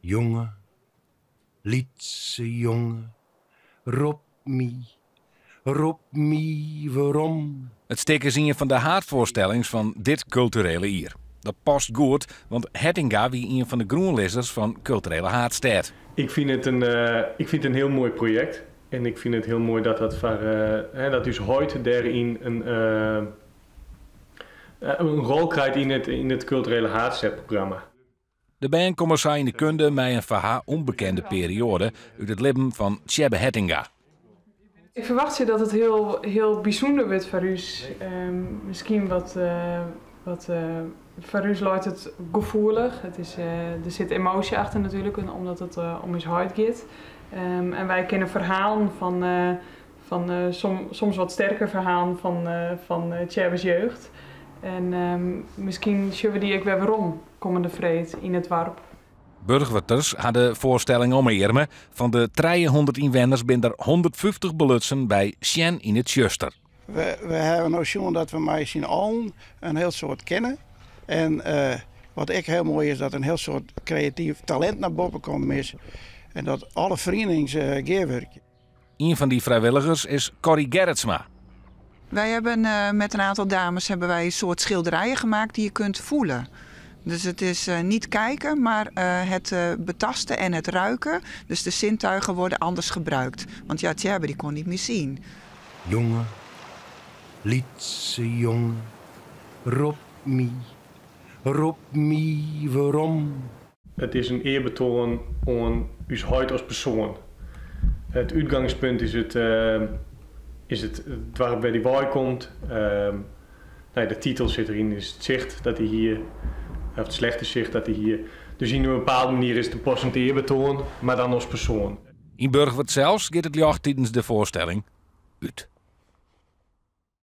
Jonge, lytse jonge, rop my, rop my werom. It stik is ien fan de haadfoarstellings fan dit kulturele jier. Dat past goed, want Hettinga wie ien fan de grûnlizzers fan Kulturele Haadstêd. Ik fyn it in, ik fyn it in hiel moai projekt en ik fyn it hiel moai dat dat foar, dat ús heit dêryn in, in rol krijt yn it, yn it Kulturele Haadstêdprogramma. De bern komme sa yn de kunde mei in foar har ûnbekende perioade út it libben fan Tsjêbbe Hettinga. Ik ferwachtsje dat it hiel, hiel bysûnder wurdt foar ús. Miskien wat, wat foar ús leit it gefoelich. It is, der sit emoasje achter natuerlik, omdat it om ús heit giet. En wy kinne ferhalen fan, fan soms wat sterke ferhalen fan, fan Tsjêbbe's jeugd. En miskien sjogge we dy ek wer werom kommende freed yn it doarp. Burchwerters ha de foarstelling omearme. Fan de 300 ynwenners binne der 150 belutsen by Sjen yn it Tsjuster. We, we hawwe no sjoen dat we mei syn allen in hiel soad kinne. En wat ek hiel moai is, dat in hiel soad kreatyf talint nei boppe kommen is. En dat alle ferienings gearwurkje. Ien fan dy frijwilligers is Corrie Gerritsma. Wij hebben met een aantal dames hebben wij een soort schilderijen gemaakt die je kunt voelen. Dus het is niet kijken, maar het betasten en het ruiken. Dus de zintuigen worden anders gebruikt. Want ja, Tjêbbe die kon niet meer zien. Jonge, lytse jonge, rop my, rop my werom. It is in earbetoan oan ús heit as persoan. It útgangspunt is it, is it doarp wêr't hy wei komt. No ja, de titel sit deryn, is it sicht dat hy hie, of it slechte sicht dat hy hie. Dus yn in bepaalde manier is it in passend earbetoan, mar dan as persoan. Yn Burchwert sels giet it ljocht tidens de foarstelling út.